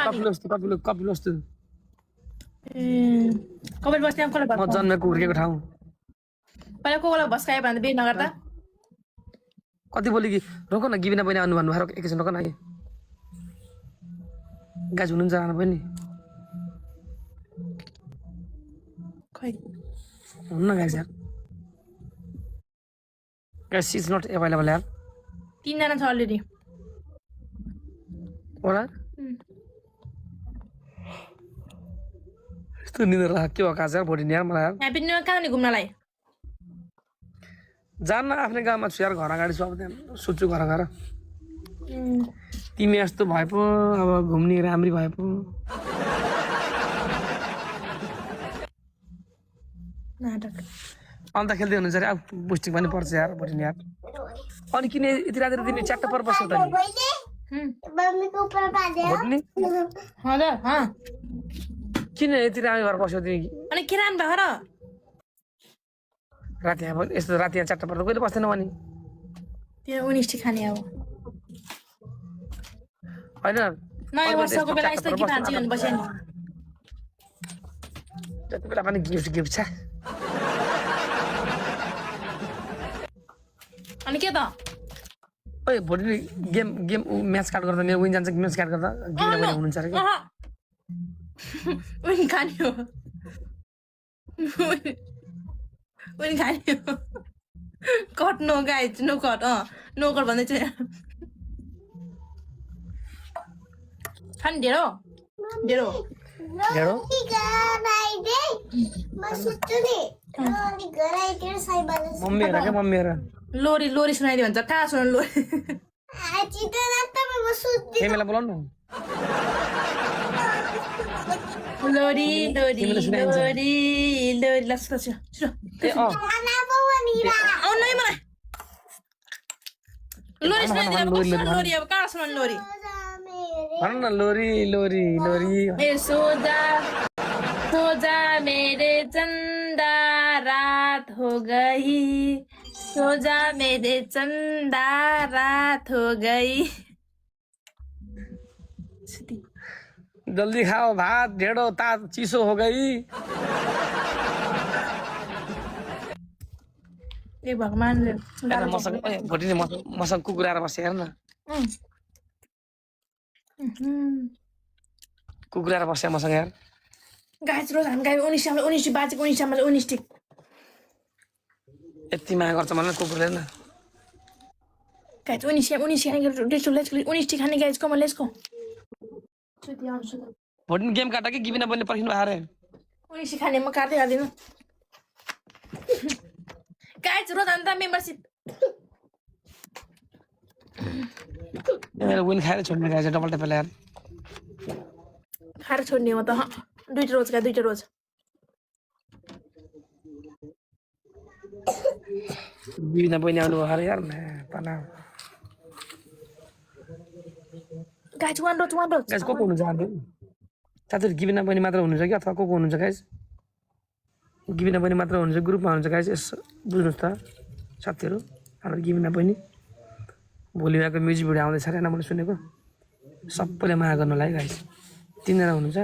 कपिल वस्तु कपिल बस्ने कसलाई म जन्मेको हुर्केको ठाउँ पहिला कोलाई भस्कायो भने बिहे नगर्दा कति बोली कि रोक न गिबिना बहिनी आउनु भन्नुभयो एकैछिन रोक न कि गाइज हुनुहुन्छ आउनु पनि खै हुन्न गाइज यार guys she is not available यार 3 जना छ अलरेडी होला यस्तो निन्द्रा राख के भएको आज यार भोलि यार मलाई यार ह्याप्पी न्यू इयर कहाँ जाने घुम्नलाई जान्न आफ्नै गाउँमा छु यार घर अगाडि छु अब त्यहाँ सुत्छु घर गएर तिमी यस्तो भए पो अब घुम्ने राम्री भए पो नाटक अन्त खेल्दै हुनुहुन्छ अरे अब बुस्टिङ पनि पर्छ यार भोलि यार अनि किन यति राति तिमी च्याट्ट पर बस्छौ त नि भोलि हजुर किन यति राम्री भएर बस्छौ तिमी अनि के राम भएर राति अब यस्तो राति यहाँ च्याट्ट पर्दा कहिले बस्दैन भने त्यो उनिस्टी खाने अब होइन नयाँ वर्षको बेला यस्तो के खान्छ भने बस्यो नि जति बेला पनि गिफ्ट छ अनि के त ओए भोलि गेम म्याच कार्ड गर्दा मेरो विन जान्छ म्याच कार्ड गर्दा गिफ्ट पनि हुनुहुन्छ अरे विन खाने हो विन खाने हो cut no guys no cut no cut भन्दै चाहिँ खाने ढेँडो ढेँडो मम्मी लोरी सुनाइदियो भन्छ कहाँ सुन लोरी तिमीलाई बोलाउनु लोरी लोरी लोरी लोरी लस लस मलाई लोरी सुनाइदिनु लोरी अब कहाँ सुनाउनु लोरी भन न लोरी लोरी लोरी ए सोजा सोजा मेरे चंदा रात हो गई सोजा मेरे चंदा रात हो गई जल्दी खाओ भात ढेँडो तात चिसो हो गई ए भगवानले भोलि मसँग कुकुर आएर बस्यो हेर न कुकुर आएर बस्यो मसँग यार गाइस रोज हामी गाई 19 बाजेको 19 टिक यति माया गर्छ मलाई कुकुरले न गाइस 19 खाने टिक खाने गाइस कम लेट्स गो भोलि गेम काट कि गिबिना बन्ने पर्खिनु आएर 19 खाने म काट्दै हाल्दिन गाइस रोज अन्त मेम्बरशिप मेरो विन खाएर छोड्ने गाइस डबल टप यार खाएर छोड्ने हो त दुईटा रोज गिबिना बन्ने आउनु भयो यार पाला गाइस वान रोज गाइस को हुनुहुन्छ अन्त साथीहरु गिबिना बन्ने मात्र हुनुहुन्छ कि अथवा को हुनुहुन्छ गाइस गिबिना बन्ने मात्र हुनुहुन्छ ग्रुपमा हुनुहुन्छ गाइस यस बुझ्नुस् त साथीहरु हाम्रो गिबिना बन्ने भोलिको म्युजिक भिडियो आउँदैछ हैन मैले सुनेको सबैले माया गर्नलाई गाइस 3 जना हुनुहुन्छ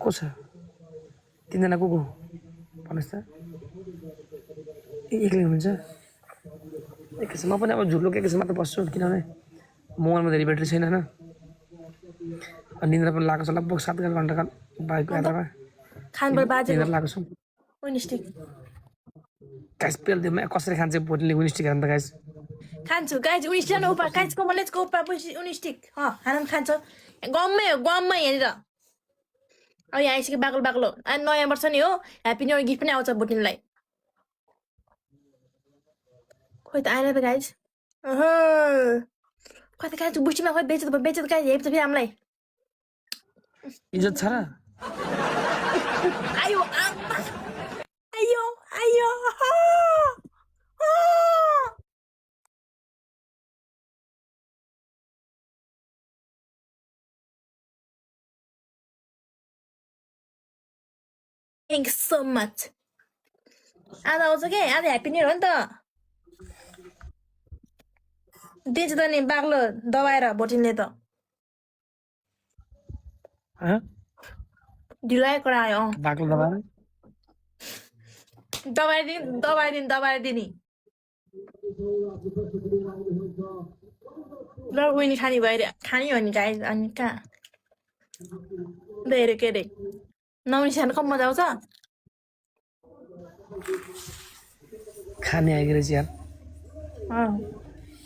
को छ 3 जना को भन्नुस् त एक्लै हुनुहुन्छ एकैछिन म पनि अब झुलो एकैछिन मात्र बस्छु किनभने मोबाइलमा धेरै ब्याट्री छैन हैन अनि निन्द्रा पनि लागेको छ लगभग 7 घण्टाका बाइक यात्रामा खानबर बाजे निन्द्रा लागेको छ उनिस्टिक गाइस पेल दे कसरी खान्छ बोतलले उनिस्टिक खान्छ गाइस खान्छु गाइस उनिस्टिक न उपा गाइस कोमलेज को उपा उनिस्टिक हानम खान्छ गम्मै यहाँनिर अब यहाँ आइसक्यो बाक्लो अनि नयाँ वर्ष नि हो ह्याप्पी न्यू इयर गिफ्ट पनि आउँछ बोटिनलाई खोइ त आएन त गाइस खोइ त गाइस बुस्टीमा खोइ बेच्छ गाइस हेप्छ फेरि हामीलाई इज्जत छ र आयो Thank you so much. आज आउँछ के आज ह्याप्पी न्यू इयर हो नि त दिन्छ त नि बाक्लो दबाएर भोटिनले त हाँ? ढिलाइ करायो बाक्लो दबाएर दबाइदिने ल उनी खाने भइरह्यो खाने हो नि गाई अनि कहाँ हेरे के अरे नौनी कम मजा आउँछ खाने आएको रहेछ यार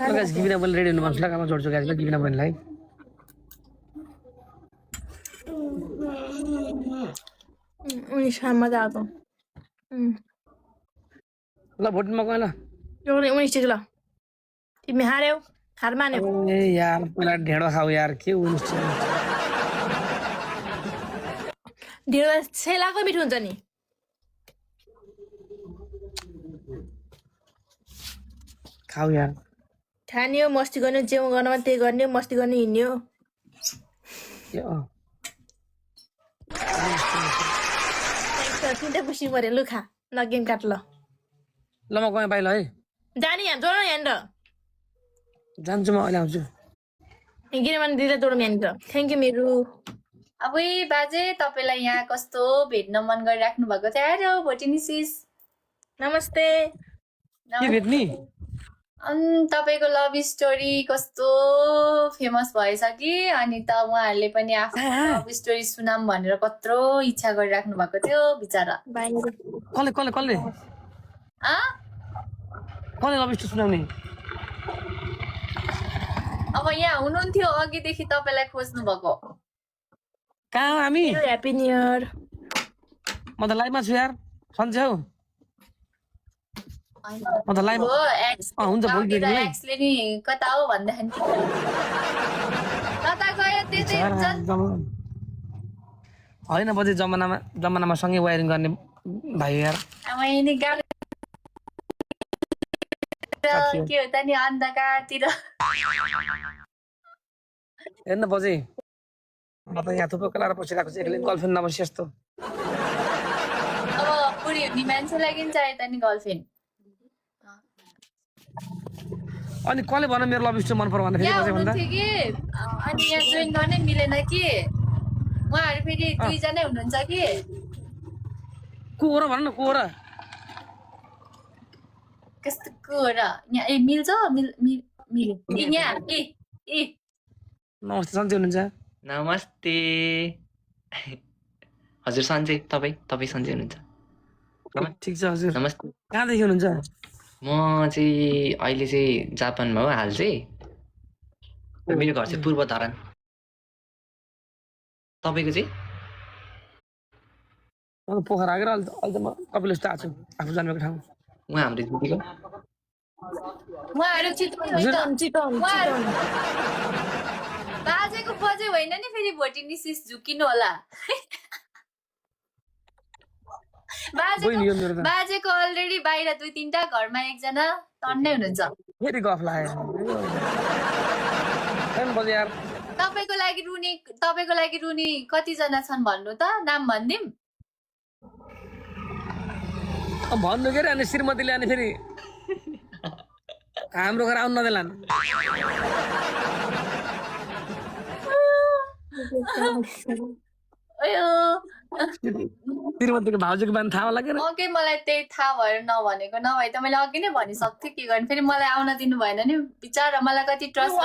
गाइस गिबिना बहिनी रेडी हुनु भन्छु लगामा जोड्छु गाइस ल गिबिना बहिनीलाई उनी मजा आएको ल भोटिनमा गयो ल उनी ठिक ल तिमी हार्यौ हार मान्यौ ए यार पहिला ढेँडो खाऊ यार के हुन्छ ढिलो सेलाको मिठो हुन्छ नि खाऊ यार खाने हो मस्ती गर्ने जे गर्नमा त्यही गर्ने मस्ती गर्ने हिँड्ने हो तिनवटा पुसी पऱ्यो लु खा ल गेम काट ल ल म गएँ बाहिर है जाने यहाँ जोड यहाँनिर जान्छु म अहिले आउँछु गिरिमान दिदीलाई जोडौँ यहाँनिर थ्याङ्क यू मेरो अब बाजे तपाईँलाई यहाँ कस्तो भेट्न मन गरिराख्नु भएको थियो आएर भोटिनी सिस नमस्ते के भेट्ने अनि तपाईँको लभ स्टोरी कस्तो फेमस भएछ कि अनि त उहाँहरूले पनि आफ्नो लभ स्टोरी सुनाम भनेर कत्रो इच्छा गरिराख्नु भएको थियो बिचरा कसले कसले कसले कसले लभ स्टोरी सुनाउने अब यहाँ हुनुहुन्थ्यो अघिदेखि तपाईँलाई खोज्नु भएको कहाँ हो हामी ह्याप्पी न्यु इयर म त लाइभमा छु यार सन्चै हौ म त लाइभ हुन्छ भोलि भेट्नु है एक्सले नि कता हो भन्दाखेरि कता गयो त्यतै हुन्छ होइन बजे जमानामा सँगै वायरिङ गर्ने भाइ यार नि गाडी के हो त नि अन्धकारतिर हेर्न बजे म त यहाँ थुप्रो कलाएर बसिरहेको छु एक्लै गर्लफ्रेन्ड नबसी जस्तो अब बुढी हुने मान्छेलाई किन चाहियो त नि गर्लफ्रेन्ड अनि कसले भन मेरो लभ स्टोरी मन पर्यो भन्दा फेरि यहाँ बजे भन्दा हुनुहुन्थ्यो कि अनि यहाँ जोइन गर्नै मिलेन कि उहाँहरू फेरि दुईजनै हुनुहुन्छ कि को हो र भन न को हो र कस्तो को हो र यहाँ मिल्छ मिल्यो यहाँ नमस्ते सन्चै हुनुहुन्छ नमस्ते हजुर सन्चै तपाईँ सन्चै हुनुहुन्छ ठिक छ हजुर नमस्ते कहाँदेखि हुनुहुन्छ म चाहिँ अहिले चाहिँ जापानमा हो हाल चाहिँ मेरो घर चाहिँ पूर्व धरान तपाईँको चाहिँ म त पोखरा आएर अहिले त म कपिल जस्तो आएको छु आफू जन्मेको ठाउँ उहाँ हाम्रो दिदीको उहाँहरू चितवन बाजेको बजे होइन नि फेरि भोटिनी सिस झुकिनु होला बाजेको अलरेडी बाहिर 2-3टा घरमा एकजना टन्नै हुनुहुन्छ फेरि गफ लाग्यो बजे यार तपाईँको लागि रुनी कतिजना छन् भन्नु त नाम भनिदिउँ भन्नु के अरे अनि श्रीमतीले अनि फेरि हाम्रो घर आउनु नदेलान् श्रीमतीको भाउजूको बारे थाहा होला के ओके मलाई त्यही थाहा भएर नभनेको नभए त मैले अघि नै भनिसक्थेँ के गर्ने फेरि मलाई आउन दिनु भएन नि बिचारा मलाई कति ट्रस्ट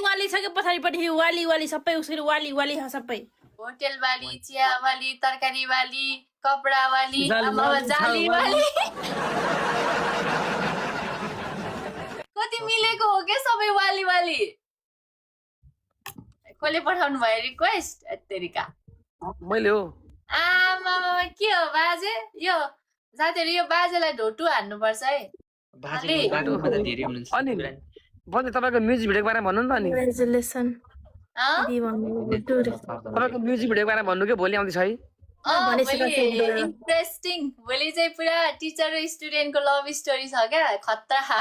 वाली छ कि पछाडिपट्टि वाली सबै उसरी वाली सबै होटेल वाली चिया वाली तरकारी वाली कपडा वाली जाली वाली कति मिलेको हो के सबै वाली कसले पठाउनु भयो रिक्वेस्ट तेरिका मैले हो आमा के हो बाजे यो साथीहरू यो बाजेलाई ढोटु हान्नुपर्छ है बाजे धेरै हुनुहुन्छ अनि बजे तपाईँको म्युजिक भिडियोको बारेमा भन्नु नि त अनि कङ्ग्रेचुलेसन तपाईँको म्युजिक भिडियोको बारेमा भन्नु के भोलि आउँदैछ है इन्ट्रेस्टिङ भोलि चाहिँ पुरा टिचर र स्टुडेन्टको लभ स्टोरी छ क्या खतरा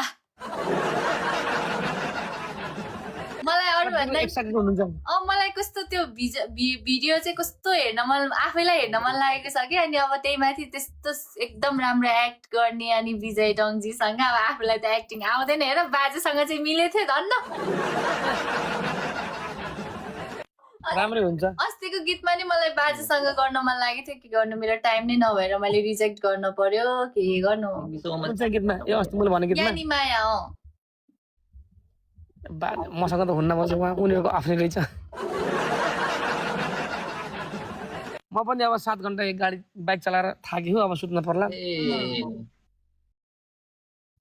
मलाई अरू भन्दा मलाई कस्तो त्यो भिडियो चाहिँ कस्तो आफैलाई हेर्न मन लागेको छ कि अनि अब त्यही माथि त्यस्तो एकदम राम्रो एक्ट गर्ने अनि विजय डङ्जीसँग अब आफूलाई त एक्टिङ आउँदैन हेर बाजेसँग चाहिँ मिलेको थियो धन्न राम्रै हुन्छ अस्तिको गीतमा नि मलाई बाजेसँग गर्न मन लागेको थियो, के गर्नु मेरो टाइम नै नभएर मैले रिजेक्ट गर्न पर्यो, के गर्नु। So much. कुन चाहिँ गीतमा यो अस्ति मैले भने गीतमा ज्ञानी माया अँ मसँग त हुन्न पर्छ उहाँ उनीहरूको आफ्नै रहेछ म पनि अब 7 घन्टा एक गाडी बाइक चलाएर थाकेँ अब सुत्न पर्ला ए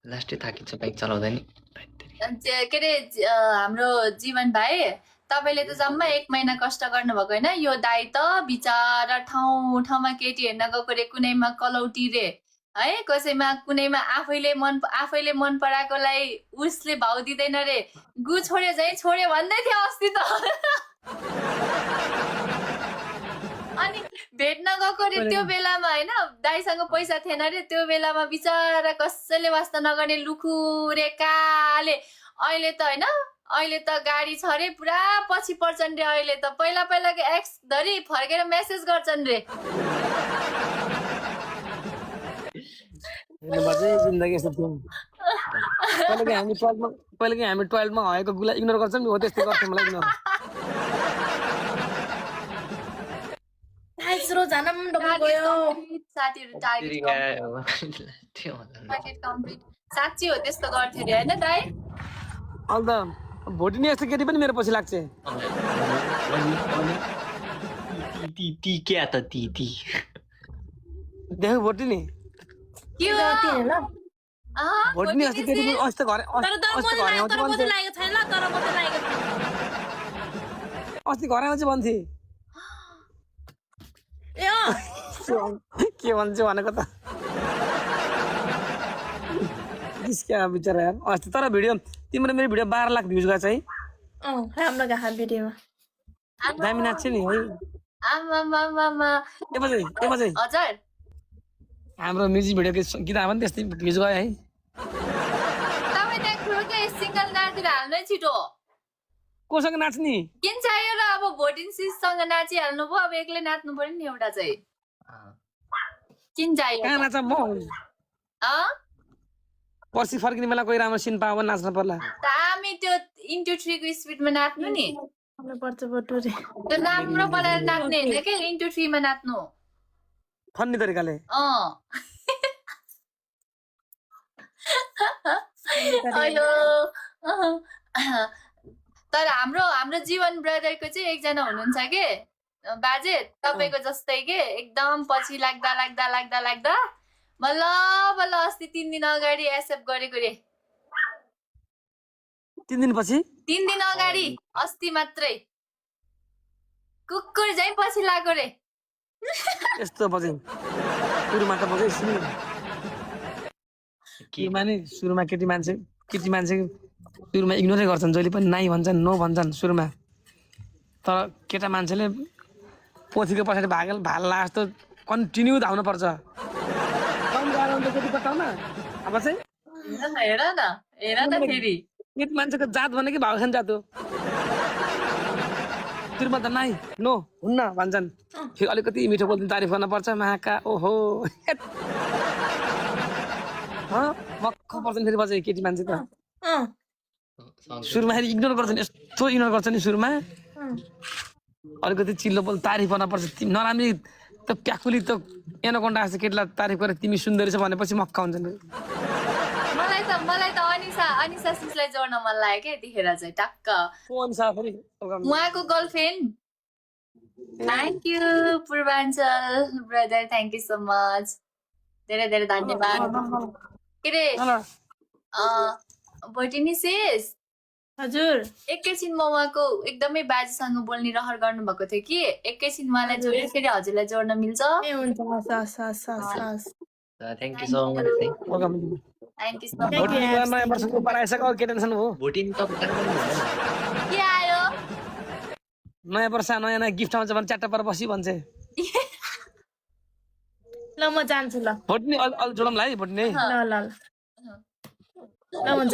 लास्टै थाकिन्छ बाइक चलाउँदा नि। के अरे हाम्रो जीवन भाइ तपाईँले त जम्मा 1 महिना कष्ट गर्नुभएको होइन। यो दाइ त बिचारा ठाउँ ठाउँमा केटी हेर्न गएको रे, कुनैमा कलौटी रे है, कसैमा कुनैमा आफैले मन पराएकोलाई उसले भाउ दिँदैन रे, गु छोड्यो झै छोड्यो भन्दै थियो अस्ति त अनि भेट्न गएको रे त्यो बेलामा होइन, दाइसँग पैसा थिएन रे त्यो बेलामा, बिचारा कसैले वास्ता नगर्ने लुखुरे काले। अहिले त होइन, अहिले त गाडी छ रे, पुरा पछि पर्छन् रे। अहिले त पहिलाको एक्स धरि फर्केर मेसेज गर्छन् रे। जिन्दगी यस्तो थियो पहिला हामी 12मा हएको गुला इग्नोर गर्छौँ नि हो त्यस्तै गर्थ्यो मलाई इग्नोर रोजाना पनि डबल गयो साथीहरू टार्गेट कम्प्लिट। साँच्ची हो त्यस्तो गर्थ्यो अरे होइन दाइ। अहिले त भोटिनी यस्तो केटी पनि मेरो पछि लाग्छ ती क्या त ती देख भोटिनी के हो भोटिनी यस्तो केटी पनि अस्ति घरे आउँछ भन्थे लागेको छैन ल, तर मात्रै लागेको छैन। अस्ति घरे आउँछ भन्थे ए अँ के भन्छ भनेको त क्या बिचरा यार अस्ति तर भिडियो तिम्रो मेरो भिडियो 12 लाख भ्युज गएको छ है राम्रो गएको भिडियोमा दामी नाच्छ नि है आमामामामा ए बजे हजुर हाम्रो म्युजिक भिडियोको गीत आयो भने त्यस्तै भ्युज गयो है तपाईँ त्यहाँ खुरुकै सिङ्गल नाचेर हाल्नै छिटो। कोसँग नाच्ने किन चाहियो र अब भोटिन सिससँग नाचिहाल्नु भयो, अब एक्लै नाच्नु पर्यो नि एउटा चाहिँ। किन चाहियो कहाँ नाच म पर्सि फर्किने बेला कोही राम्रो सिन पायो भने नाच्न पर्ला हामी त्यो इन्टु 3 को स्पिडमा नाच्नु नि, पर्छ बटुरे त्यो राम्रो बनाएर नाच्ने होइन के, इन्टु 3 मा नाच्नु फन्नी तरिकाले अयो तर हाम्रो जीवन ब्रदरको चाहिँ एकजना हुनुहुन्छ के बाजे, तपाईँको जस्तै के एकदम पछि लाग्दा बल्ल अस्ति 3 दिन अगाडि एक्सेप्ट गरेको रे। 3 दिन पछि 3 दिन अगाडि अस्ति मात्रै कुकुर झै पछि लाग्यो रे। यस्तो बजे सुरुमा त बजे सुरुमा केटी मान्छे सुरुमा इग्नोरै गर्छन्, जहिले पनि नाइ भन्छन् नो भन्छन् सुरुमा, तर केटा मान्छेले पोथीको पछाडि भाल्ला जस्तो कन्टिन्यू धाउनु पर्छ। अब चाहिँ हेर न फेरि केटी मान्छेको जात भनेकै भाउखान जात हो। सुरुमा त नाइ नो हुन्न भन्छन्, फेरि अलिकति मिठो बोल्ने तारिफ गर्न पर्छ महाका ओहो मक्ख पर्छन् फेरि बजे केटी मान्छे त सुरुमा इग्नोर गर्छन्, यस्तो इग्नोर गर्छ नि सुरुमा, अलिकति चिल्लो बोल तारिफ गर्न पर्छ। नराम्री त प्याकुली त एनोकोन्डा जस्तो केटीलाई तारिफ गरेर तिमी सुन्दर रहेछ भनेपछि मक्ख हुन्छन्। मलाई त अनिसा सिसलाई जोड्न मन लाग्यो क्या यतिखेर चाहिँ टक्क उहाँको girlfriend. Thank you Purvanchal brother, thank you so much, धेरै धेरै धन्यवाद। के अरे भोटिनी सिस हजुर एकैछिन म उहाँको एकदमै बाजेसँग बोल्ने रहर गर्नुभएको थियो कि, एकैछिन उहाँलाई जोडेर फेरि हजुरलाई जोड्न मिल्छ? ए हुन्छ thank you so much. Thank you so much. नयाँ वर्षको पराइसक्यो के टेन्सन हो भोटिन के आयो नयाँ वर्ष नयाँ गिफ्ट आउँछ भने च्याट्टा पर बसी भन्छ ल म जान्छु ल भोटिनी अल जोडौँला है भोटिनी ल हुन्छ